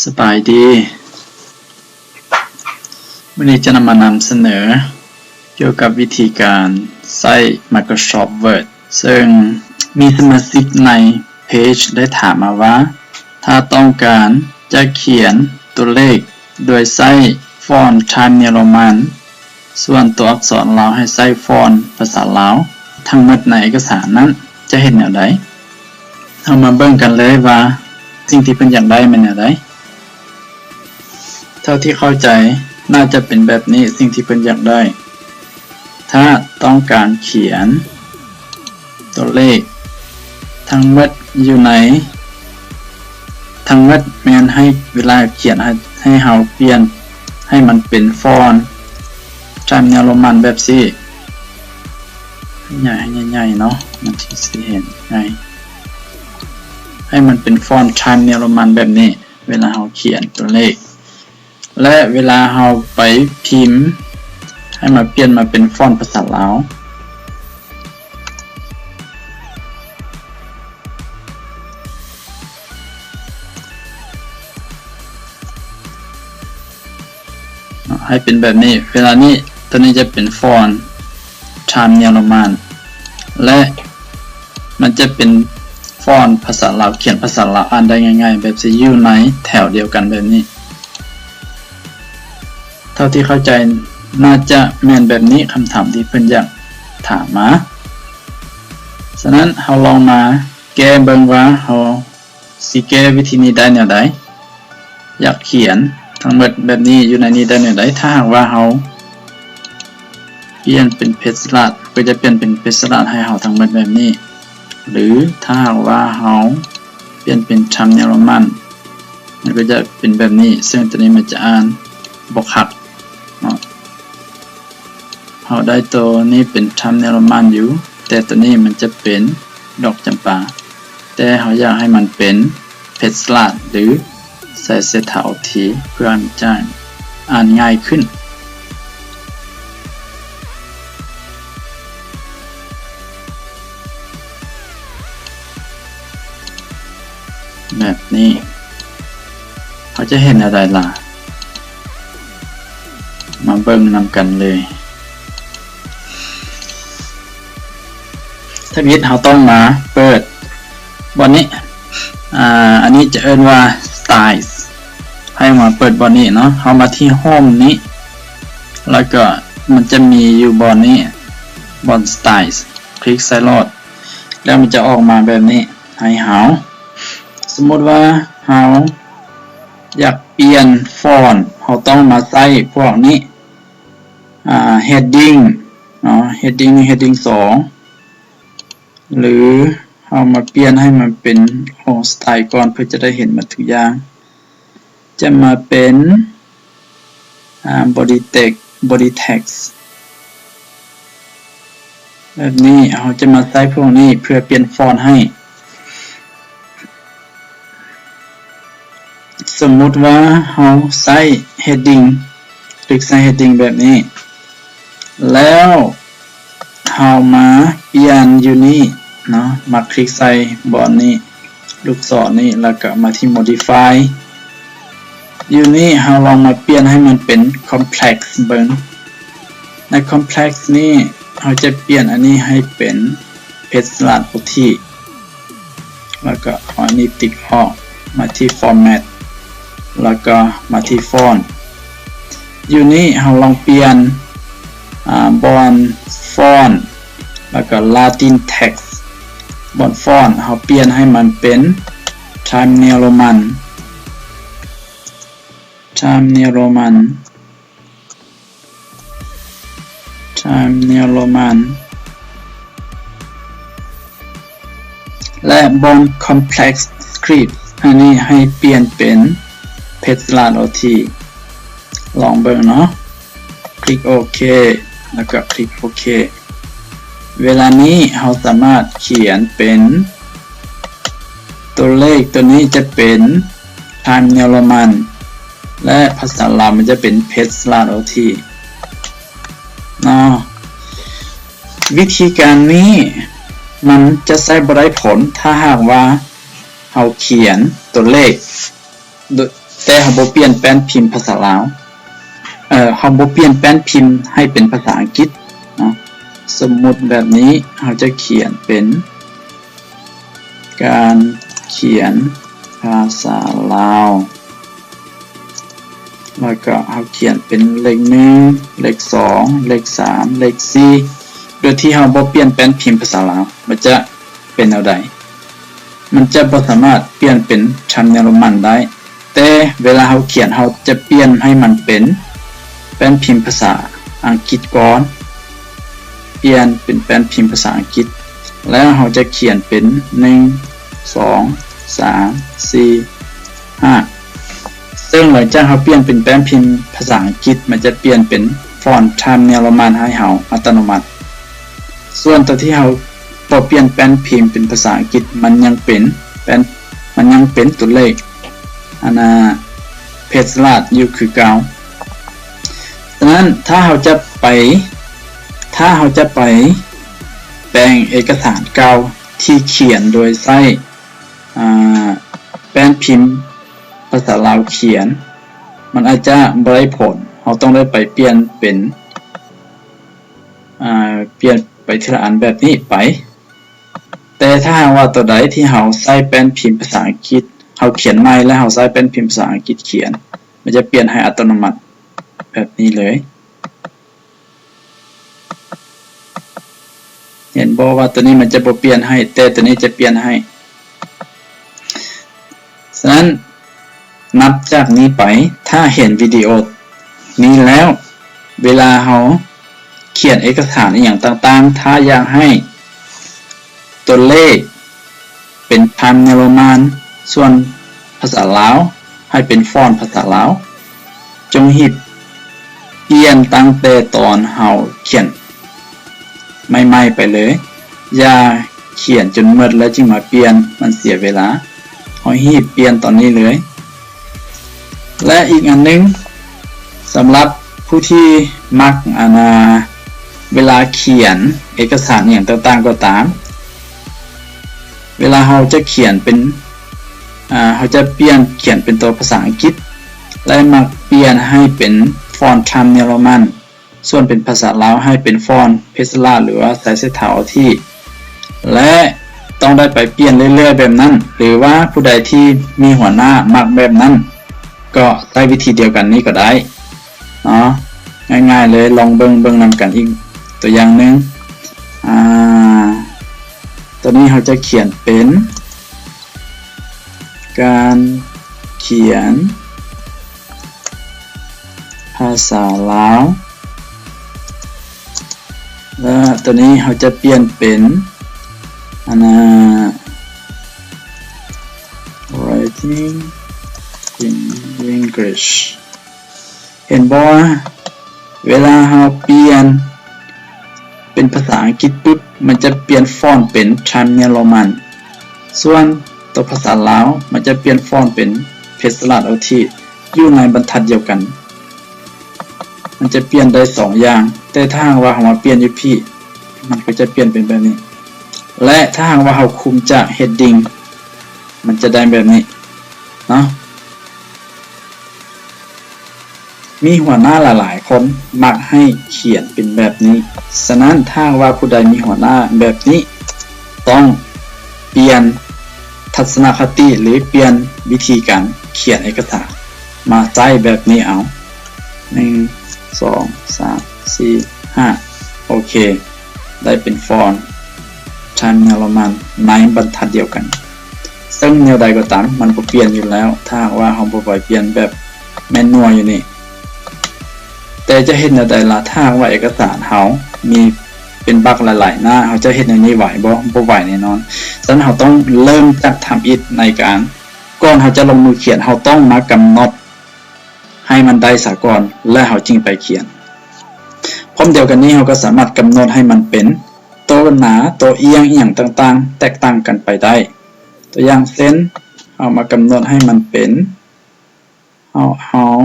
ສະບາຍດີ. ມື້ນີ້ຈະນຳມານຳສະເໜີກ່ຽວກັບວິທີການໃຊ້ Microsoft Word ເຊິ່ງມີສະມາຊິກໃນເພຈໄດ້ຖາມມາວ່າ ຖ້າຕ້ອງການຈະຂຽນຕົວເລກໂດຍໃຊ້ຟອນ Times New Roman ສ່ວນຕົວອັກສອນລາວໃຫ້ໃຊ້ຟອນພາສາລາວ ທັງໝົດໃນເອກະສານນັ້ນຈະເຮັດແນວໃດ? ເຮົາມາເບິ່ງກັນເລີຍວ່າສິ່ງທີ່ເພິ່ນຢາກໄດ້ແມ່ນແນວໃດ? ເທົ່າທີ່ເຂົ້າໃຈໜ້າຈະເປັນແບບນີ້ ສິ່ງທີ່ເພິ່ນຢາກໄດ້ ຖ້າຕ້ອງການຂຽນຕົວເລກທັງໝົດຢູ່ໃນ ທັງໝົດແມ່ນໃຫ້ເວລາຂຽນ ໃຫ້ ໃຫ້ເຮົາປ່ຽນໃຫ້ມັນເປັນຟອນ Times New Roman ແບບຊີ້ ໃຫຍ່ ໃຫຍ່ໆເນາະ ມັນຊິເຫັນໃຫຍ່ ໃຫ້ມັນເປັນຟອນ Times New Roman ແບບນີ້ ເວລາເຮົາຂຽນຕົວເລກ ແລະ ເວລາເຮົາໄປພິມ ໃຫ້ມາປ່ຽນມາເປັນຟອນພາສາລາວ. ໃຫ້ເປັນແບບນີ້ ເວລານີ້ ຕົວນີ້ຈະເປັນຟອນ Times New Roman ແລະ ມັນຈະເປັນຟອນພາສາລາວ ຂຽນພາສາລາວ ອ່ານໄດ້ງ່າຍໆ ແບບຊິຢູ່ໃນແຖວດຽວກັນແບບນີ້. ເທົ່າທີ່ເຂົ້າໃຈໜ້າຈະແມ່ນແບບນີ້ ຄຳຖາມທີ່ເພິ່ນຢາກຖາມມາ. ສະນັ້ນເຮົາລອງມາແກ້ເບິ່ງວ່າເຮົາຊິແກ້ວິທີນີ້ໄດ້ແນວໃດ? ຢາກຂຽນທັງໝົດແບບນີ້ຢູ່ໃນນີ້ໄດ້ແນວໃດ? ຖ້າຫາກວ່າເຮົາປ່ຽນເປັນເພຈສະຫຼັດ ກໍຈະປ່ຽນເປັນເພຈສະຫຼັດໃຫ້ເຮົາທັງໝົດແບບນີ້ ຫຼື ຖ້າຫາກວ່າເຮົາປ່ຽນເປັນ Times New Roman ມັນກໍຈະເປັນແບບນີ້ ເຊິ່ງຕົວນີ້ມັນຈະອ່ານບໍ່ຄັກເນາະ. ເຮົາໄດ້ໂຕນີ້ເປັນ Times New Roman ຢູ່ ແຕ່ໂຕນີ້ມັນຈະເປັນດອກຈຳປາ ແຕ່ເຮົາຢາກໃຫ້ມັນເປັນເພຈສະຫຼັດ ຫຼື ໃສ່ເສດຖາໂອທີ ເພື່ອໃຫ້ມັນຈະອ່ານງ່າຍຂຶ້ນ. ແບບນີ້ ເຮົາຈະເຫັນແນວໃດລະ? ມາເບິ່ງນຳກັນເລີຍ. ທຳອິດເຮົາຕ້ອງມາເປີດບ່ອນນີ້ ອາ ອັນນີ້ຈະເອີ້ນວ່າ Styles ໃຫ້ມາເປີດບ່ອນນີ້ເນາະ. ເຮົາມາທີ່ Home ນີ້ ແລ້ວກໍມັນຈະມີຢູ່ບ່ອນນີ້ ບ່ອນ Styles ຄລິກໃສ່ໂລດ ແລ້ວມັນຈະອອກມາແບບນີ້ໃຫ້ເຮົາ. ສົມມຸດວ່າເຮົາຢາກປ່ຽນຟອນ ເຮົາຕ້ອງມາໃຊ້ພວກນີ້ ອາ Heading ເນາະ Heading ໜຶ່ງ Heading ສອງ ຫຼື ເຮົາມາປ່ຽນໃຫ້ມັນເປັນຂອງ Style ກ່ອນ ເພື່ອຈະໄດ້ເຫັນໝົດທຸກຢ່າງ. ຈະມາເປັນ ອາ Body Text Body Text ແບບນີ້ ເຮົາຈະມາໃຊ້ພວກນີ້ເພື່ອປ່ຽນຟອນໃຫ້. ສົມມຸດວ່າເຮົາໃຊ້ Heading ຄລິກໃສ່ Heading ແບບນີ້ ແລ້ວເຮົາມາປ່ຽນຢູ່ນີ້ເນາະ ມາຄລິກໃສ່ບ່ອນນີ້ ລູກສອນນີ້ ແລ້ວກໍມາທີ່ Modify ຢູ່ນີ້ເຮົາລອງມາປ່ຽນໃຫ້ມັນເປັນ Complex ເບິ່ງ. ໃນ Complex ນີ້ ເຮົາຈະປ່ຽນອັນນີ້ໃຫ້ເປັນເພຈສະຫຼັດໂອທີ ແລ້ວກໍເອົາອັນນີ້ຕິກອອກ ມາທີ່ Format ແລ້ວກໍມາທີ່ Font. ຢູ່ນີ້ເຮົາລອງປ່ຽນ ອາ ບ່ອນ Font ແລ້ວກໍ Latin Text ບ່ອນ Font ເຮົາປ່ຽນໃຫ້ມັນເປັນ Times New Roman Times New Roman Times New Roman ແລະ ບ່ອນ Complex Script ອັນນີ້ໃຫ້ປ່ຽນເປັນເພຈສະຫຼັດໂອທີ ລອງເບິ່ງເນາະ. ຄລິກໂອເຄ ແລ້ວກໍຄລິກໂອເຄ. ເວລານີ້ເຮົາສາມາດຂຽນເປັນຕົວເລກ ຕົວນີ້ຈະເປັນ Times New Roman ແລະ ພາສາລາວມັນຈະເປັນເພຈສະຫຼັດໂອທີເນາະ. ວິທີການນີ້ມັນຈະໃຊ້ບໍ່ໄດ້ຜົນ ຖ້າຫາກວ່າເຮົາຂຽນຕົວເລກ ໂດຍ ແຕ່ເຮົາບໍ່ປ່ຽນແປ້ນພິມພາສາລາວ ເອີ ເຮົາບໍ່ປ່ຽນແປ້ນພິມໃຫ້ເປັນພາສາອັງກິດເນາະ. ສົມມຸດແບບນີ້ ເຮົາຈະຂຽນເປັນ ການຂຽນພາສາລາວ ແລ້ວກໍເຮົາຂຽນເປັນເລກໜຶ່ງ ເລກສອງ ເລກສາມ ເລກສີ່ ໂດຍທີ່ເຮົາບໍ່ປ່ຽນແປ້ນພິມພາສາລາວ ມັນຈະເປັນແນວໃດ? ມັນຈະບໍ່ສາມາດປ່ຽນເປັນ Times New Roman ໄດ້. ແຕ່ເວລາເຮົາຂຽນ ເຮົາຈະປ່ຽນໃຫ້ມັນເປັນແປ້ນພິມພາສາອັງກິດກ່ອນ, ປ່ຽນເປັນແປ້ນພິມພາສາອັງກິດ ແລ້ວເຮົາຈະຂຽນເປັນ ໜຶ່ງ ສອງ ສາມ ສີ່ ຫ້າ ເຊິ່ງຫຼັງຈາກເຮົາປ່ຽນເປັນແປ້ນພິມພາສາອັງກິດ ມັນຈະປ່ຽນເປັນຟອນ Times New Roman ໃຫ້ເຮົາອັດຕະໂນມັດ. ສ່ວນຕົວທີ່ເຮົາບໍ່ປ່ຽນແປ້ນພິມເປັນພາສາອັງກິດ ມັນຍັງເປັນແປ້ນ ມັນຍັງເປັນຕົວເລກ ອັນນ່າ ເພຈສະລາດຢູ່ຄືເກົ່າ. ສະນັ້ນ ຖ້າເຮົາຈະໄປ ຖ້າເຮົາຈະໄປແປງເອກະສານເກົ່າທີ່ຂຽນໂດຍໃຊ້ ອ່າ ແປ້ນພິມພາສາລາວຂຽນ ມັນອາດຈະບໍ່ໄດ້ຜົນ. ເຮົາຕ້ອງໄດ້ໄປປ່ຽນເປັນ ອ່າ ປ່ຽນໄປທີລະອັນແບບນີ້ໄປ. ແຕ່ຖ້າຫາກວ່າຕົວໃດທີ່ເຮົາໃຊ້ແປ້ນພິມພາສາອັງກິດ ເຮົາຂຽນໃໝ່ແລ້ວເຮົາໃຊ້ແປ້ນພິມພາສາອັງກິດຂຽນ ມັນຈະປ່ຽນໃຫ້ອັດຕະໂນມັດແບບນີ້ເລີຍ. ເຫັນບໍ່ວ່າຕົວນີ້ມັນຈະບໍ່ປ່ຽນໃຫ້ ແຕ່ຕົວນີ້ຈະປ່ຽນໃຫ້. ສະນັ້ນ ນັບຈາກນີ້ໄປ ຖ້າເຫັນວິດີໂອນີ້ແລ້ວ ເວລາເຮົາຂຽນເອກະສານອີ່ຫຍັງຕ່າງໆ ຖ້າຢາກໃຫ້ຕົວເລກເປັນ Times New Roman ສ່ວນພາສາລາວໃຫ້ເປັນຟອນພາສາລາວ, ຈົ່ງຮີບປ່ຽນຕັ້ງແຕ່ຕອນເຮົາຂຽນໃໝ່ໆໄປເລີຍ. ຢ່າຂຽນຈົນໝົດແລ້ວຈຶ່ງມາປ່ຽນ, ມັນເສຍເວລາ. ເຮົາຮີບປ່ຽນຕອນນີ້ເລີຍ. ແລະ ອີກອັນໜຶ່ງ ສຳລັບຜູ້ທີ່ມັກ ອັນນ່າ ເວລາຂຽນເອກະສານອີ່ຫຍັງຕ່າງໆກໍຕາມ ເວລາເຮົາຈະຂຽນເປັນ ອ່າ ເຮົາຈະປ່ຽນຂຽນເປັນຕົວພາສາອັງກິດ ແລະ ມັກປ່ຽນໃຫ້ເປັນຟອນ Times New Roman ສ່ວນເປັນພາສາລາວໃຫ້ເປັນຟອນເພຈສະລາດ ຫຼືວ່າໄຊເສດຖາເອົາທີ ແລະ ຕ້ອງໄດ້ໄປປ່ຽນເລື້ອຍໆແບບນັ້ນ ຫຼືວ່າຜູ້ໃດທີ່ມີຫົວໜ້າມັກແບບນັ້ນ ກໍໃຊ້ວິທີດຽວກັນນີ້ກໍໄດ້ເນາະ. ງ່າຍໆເລີຍ ລອງເບິ່ງ ເບິ່ງນຳກັນອີກຕົວຢ່າງໜຶ່ງ. ອ່າ ຕົວນີ້ເຮົາຈະຂຽນເປັນ ການຂຽນພາສາລາວ ແລະ ຕົວນີ້ເຮົາຈະປ່ຽນເປັນ ອັນນ່າ Writing in English. ເຫັນບໍ່ວ່າ ເວລາເຮົາປ່ຽນເປັນພາສາອັງກິດປຶບ ມັນຈະປ່ຽນຟອນເປັນ Times New Roman ສ່ວນຕົວພາສາລາວ ມັນຈະປ່ຽນຟອນເປັນເພຈສະລາດເອົາທີ ຢູ່ໃນບັນທັດດຽວກັນ. ມັນຈະປ່ຽນໄດ້ສອງຢ່າງ, ແຕ່ຖ້າຫາກວ່າເຮົາມາປ່ຽນຢູ່ພີ້ ມັນກໍຈະປ່ຽນເປັນແບບນີ້ ແລະ ຖ້າຫາກວ່າເຮົາຄຸມຈາກ heading ມັນຈະໄດ້ແບບນີ້ເນາະ. ມີຫົວໜ້າຫຼາຍໆຄົນມັກໃຫ້ຂຽນເປັນແບບນີ້. ສະນັ້ນ ຖ້າຫາກວ່າຜູ້ໃດມີຫົວໜ້າແບບນີ້ ຕ້ອງປ່ຽນທັດສະນະຄະຕິ ຫຼື ປ່ຽນວິທີການຂຽນເອກະສານມາໃຊ້ແບບນີ້ເອົາ. ໜຶ່ງ ສອງ ສາມ ສີ່ ຫ້າ ໂອເຄ ໄດ້ເປັນຟອນ Times New Roman ໃນບັນທັດດຽວກັນ. ເຊິ່ງແນວໃດກໍຕາມ ມັນບໍ່ປ່ຽນຢູ່ແລ້ວ ຖ້າຫາກວ່າເຮົາບໍ່ໄປປ່ຽນແບບແມນນວລຢູ່ນີ້. ແຕ່ຈະເຮັດແນວໃດລະ ຖ້າຫາກວ່າເອກະສານເຮົາມີເປັນບັກຫຼາຍໆໜ້າ ເຮົາຈະເຮັດແນວນີ້ໄຫວບໍ່? ບໍ່ໄຫວແນ່ນອນ. ສະນັ້ນ ເຮົາຕ້ອງເລີ່ມຈາກທຳອິດໃນການ ກ່ອນເຮົາຈະລົງມືຂຽນ ເຮົາຕ້ອງມາກຳນົດໃຫ້ມັນໄດ້ສາກ່ອນ ແລ້ວເຮົາຈຶ່ງໄປຂຽນ. ພ້ອມດຽວກັນນີ້ ເຮົາກໍສາມາດກຳນົດໃຫ້ມັນເປັນໂຕໜາ ໂຕອຽງ ອີ່ຫຍັງຕ່າງໆ ແຕກຕ່າງກັນໄປໄດ້. ຕົວຢ່າງເຊັ່ນ ເຮົາມາກຳນົດໃຫ້ມັນເປັນ ເຮົາເອົາ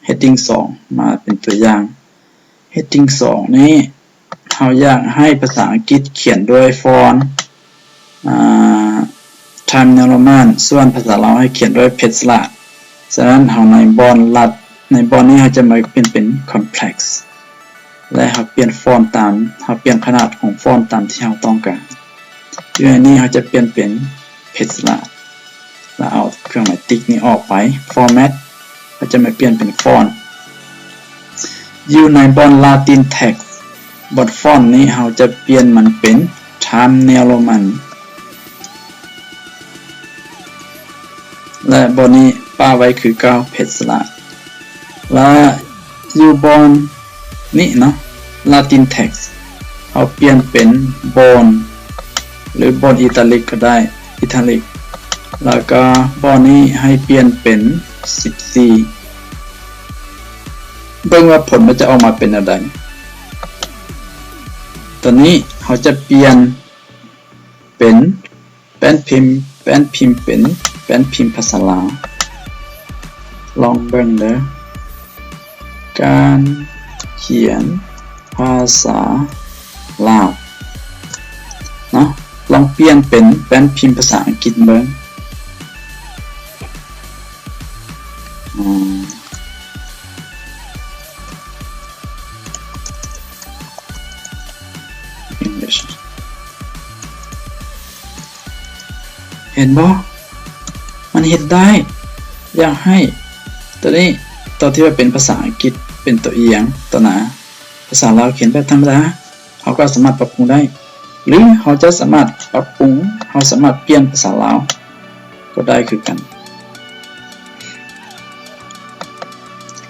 heading ສອງ ມາເປັນຕົວຢ່າງ. heading ສອງ ນີ້ ເຮົາຢາກໃຫ້ພາສາອັງກິດຂຽນດ້ວຍຟອນ ອ່າ Times New Roman ສ່ວນພາສາລາວໃຫ້ຂຽນດ້ວຍເພຈສະລາດ. ສະນັ້ນເຮົາໃນບ່ອນລັດ ໃນບ່ອນນີ້ເຮົາຈະມາປ່ຽນເປັນ complex ແລະເຮົາປ່ຽນຟອນຕາມ ເຮົາປ່ຽນຂະໜາດຂອງຟອນຕາມທີ່ເຮົາຕ້ອງການ. ຢູ່ໃນນີ້ເຮົາຈະປ່ຽນເປັນ Page Large ແລ້ວເອົາເຄື່ອງໝາຍຕິກນີ້ອອກໄປ Format ເຮົາຈະມາປ່ຽນເປັນຟອນ. ຢູ່ໃນບ່ອນ Latin Text ບ່ອນຟອນນີ້ເຮົາຈະປ່ຽນມັນເປັນ Times New Roman ແລະບ່ອນນີ້ປະໄວ້ຄືເກົ່າ Page Large ແລະຢູ່ບ່ອນນີ້ເນາະ Latin Text ເຮົາປ່ຽນເປັນ Bold ຫຼື Bold Italic ກໍໄດ້ Italic ແລ້ວກໍບ່ອນນີ້ໃຫ້ປ່ຽນເປັນສິບສີ່ ເບິ່ງວ່າຜົນມັນຈະອອກມາເປັນແນວໃດ. ຕອນນີ້ເຮົາຈະປ່ຽນເປັນແປ້ນພິມ ແປ້ນພິມເປັນແປ້ນພິມພາສາລາວ. ລອງເບິ່ງເດີ ການຂຽນພາສາລາວເນາະ ລອງປ່ຽນເປັນແປ້ນພິມພາສາອັງກິດເບິ່ງ. ອືມ English ເຫັນບໍ່? ມັນເຮັດໄດ້. ຢາກໃຫ້ຕົວນີ້ ຕົວທີ່ວ່າເປັນພາສາອັງກິດ ເປັນຕົວອີ່ຫຍັງ ຕົວໜ້າ ພາສາລາວຂຽນແບບທຳມະດາ ເຮົາກໍສາມາດປັບປຸງໄດ້ ຫຼືເຮົາຈະສາມາດປັບປຸງ ເຮົາສາມາດປ່ຽນພາສາລາວກໍໄດ້ຄືກັນ.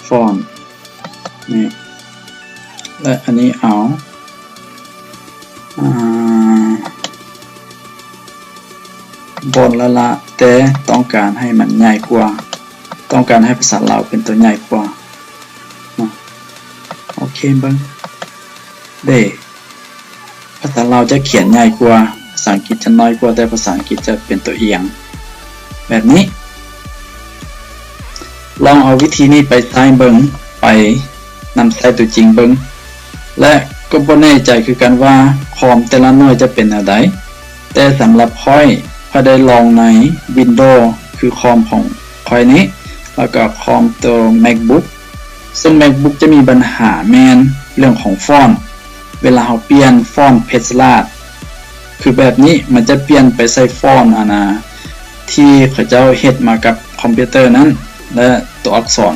ຟອນນີ້ ແລະອັນນີ້ເອົາ ອ່າ Bold ລະລະ ແຕ່ຕ້ອງການໃຫ້ມັນໃຫຍ່ກວ່າ ຕ້ອງການໃຫ້ພາສາລາວເປັນຕົວໃຫຍ່ກວ່າເນາະ. ໂອເຄ ເບິ່ງເດ້ ພາສາລາວຈະຂຽນໃຫຍ່ກວ່າ ພາສາອັງກິດຈະນ້ອຍກວ່າ ແຕ່ພາສາອັງກິດຈະເປັນຕົວອີ່ຫຍັງແບບນີ້. ລອງເອົາວິທີນີ້ໄປໃຊ້ເບິ່ງ ໄປນຳໃຊ້ຕົວຈິງເບິ່ງ ແລະກໍບໍ່ແນ່ໃຈຄືກັນວ່າຄອມແຕ່ລະໜ່ວຍຈະເປັນແນວໃດ, ແຕ່ສຳລັບຂ້ອຍ, ຂ້ອຍໄດ້ລອງໃນ Windows ຄືຄອມຂອງຂ້ອຍນີ້ ແລ້ວກໍຄອມໂຕ MacBook ເຊິ່ງ MacBook ຈະມີບັນຫາແມ່ນເລື່ອງຂອງຟອນ ເວລາເຮົາປ່ຽນຟອນ Page Large ຄືແບບນີ້ ມັນຈະປ່ຽນໄປໃສ່ຟອນ ອັນນາ ທີ່ເຂົາເຈົ້າເຮັດມາກັບຄອມພິວເຕີນັ້ນ ແລະ ຕົວອັກສອນ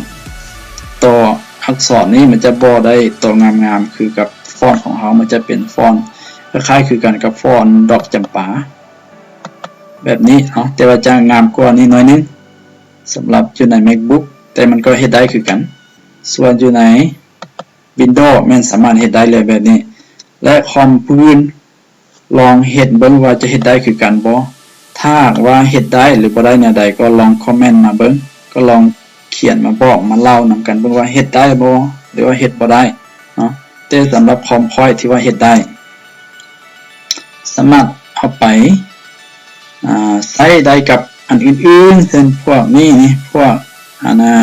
ຕົວອັກສອນນີ້ມັນຈະບໍ່ໄດ້ໂຕງາມໆຄືກັບຟອນຂອງເຮົາ ມັນຈະເປັນຟອນຄ້າຍໆຄືກັນກັບຟອນດອກຈຳປາ ແບບນີ້ເນາະ ແຕ່ວ່າຈະງາມກວ່ານີ້ໜ້ອຍໜຶ່ງ ສຳລັບຢູ່ໃນ MacBook ແຕ່ມັນກໍເຮັດໄດ້ຄືກັນ. ສ່ວນຢູ່ໃນ Windows ແມ່ນສາມາດເຮັດໄດ້ເລີຍແບບນີ້ ແລະ ຄອມອື່ນລອງເຮັດເບິ່ງວ່າຈະເຮັດໄດ້ຄືກັນບໍ່? ຖ້າຫາກວ່າເຮັດໄດ້ ຫຼື ບໍ່ໄດ້ແນວໃດ ກໍລອງຄອມເມັນມາເບິ່ງ ກໍລອງຂຽນມາບອກ ມາເລົ່ານຳກັນເບິ່ງວ່າເຮັດໄດ້ບໍ່ ຫຼືວ່າເຮັດບໍ່ໄດ້ເນາະ ແຕ່ສຳລັບຄອມຂ້ອຍຖືວ່າເຮັດໄດ້ ສາມາດເອົາໄປ ອ່າ ໃຊ້ໄດ້ກັບອັນອື່ນໆ ເຊັ່ນພວກນີ້ນີ້ ພວກ ອັນນາ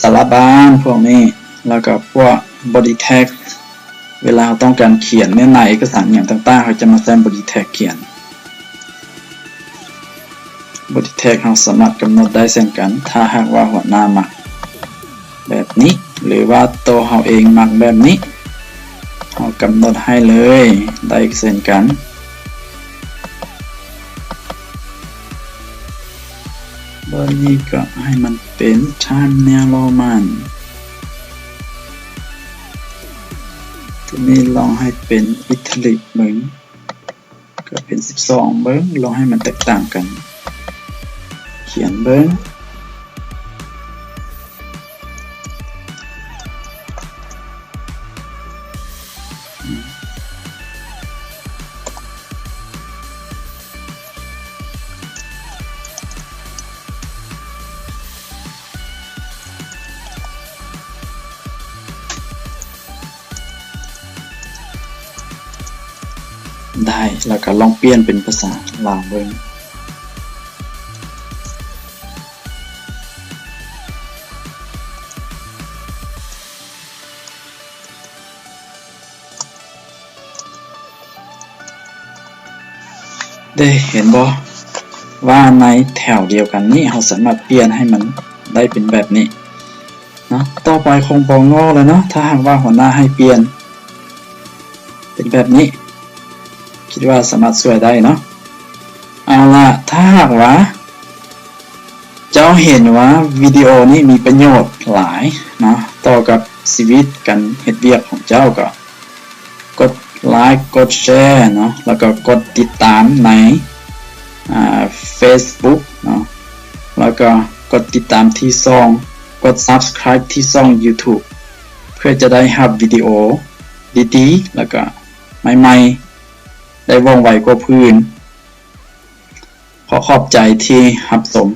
ສາລະບານພວກນີ້ ແລ້ວກໍພວກ body text ເວລາເຮົາຕ້ອງການຂຽນເນື້ອໃນເອກະສານຫຍັງຕ່າງໆ ເຮົາຈະມາໃຊ້ body text ຂຽນ. body text ເຮົາສາມາດກຳນົດໄດ້ເຊັ່ນກັນ ຖ້າຫາກວ່າຫົວໜ້າມັກແບບນີ້ ຫຼືວ່າໂຕເຮົາເອງມັກແບບນີ້ ເຮົາກຳນົດໃຫ້ເລີຍ ໄດ້ເຊັ່ນກັນ. ບາດນີ້ກໍໃຫ້ມັນເປັນ Times New Roman ຕົວນີ້ລອງໃຫ້ເປັນ Italic ເບິ່ງ ກໍເປັນສິບສອງເບິ່ງ ລອງໃຫ້ມັນແຕກຕ່າງກັນ ຂຽນເບິ່ງ. ໄດ້ ແລ້ວກໍລອງປ່ຽນເປັນພາສາລາວເບິ່ງ. ເດ້ ເຫັນບໍ່? ວ່າໃນແຖວດຽວກັນນີ້ ເຮົາສາມາດປ່ຽນໃຫ້ມັນໄດ້ເປັນແບບນີ້ເນາະ. ຕໍ່ໄປຄົງບໍ່ງໍແລ້ວເນາະ ຖ້າຫາກວ່າຫົວໜ້າໃຫ້ປ່ຽນເປັນແບບນີ້ ຄິດວ່າສາມາດຊ່ວຍໄດ້ເນາະ. ເອົາລະ ຖ້າຫາກວ່າເຈົ້າເຫັນວ່າວິດີໂອນີ້ມີປະໂຫຍດຫຼາຍເນາະ ຕໍ່ກັບຊີວິດການເຮັດວຽກຂອງເຈົ້າ ກໍກົດໄລ ກົດແຊເນາະ ແລ້ວກໍກົດຕິດຕາມໃນ ອ່າ Facebook ເນາະ ແລ້ວກໍກົດຕິດຕາມທີ່ຊ່ອງ ກົດ Subscribe ທີ່ຊ່ອງ YouTube ເພື່ອຈະໄດ້ຮັບວິດີໂອດີໆ ແລ້ວກໍໃໝ່ໆ ໄດ້ວ່ອງໄວກວ່າຜູ້ອື່ນ. ຂໍຂອບໃຈທີ່ຮັບຊົມ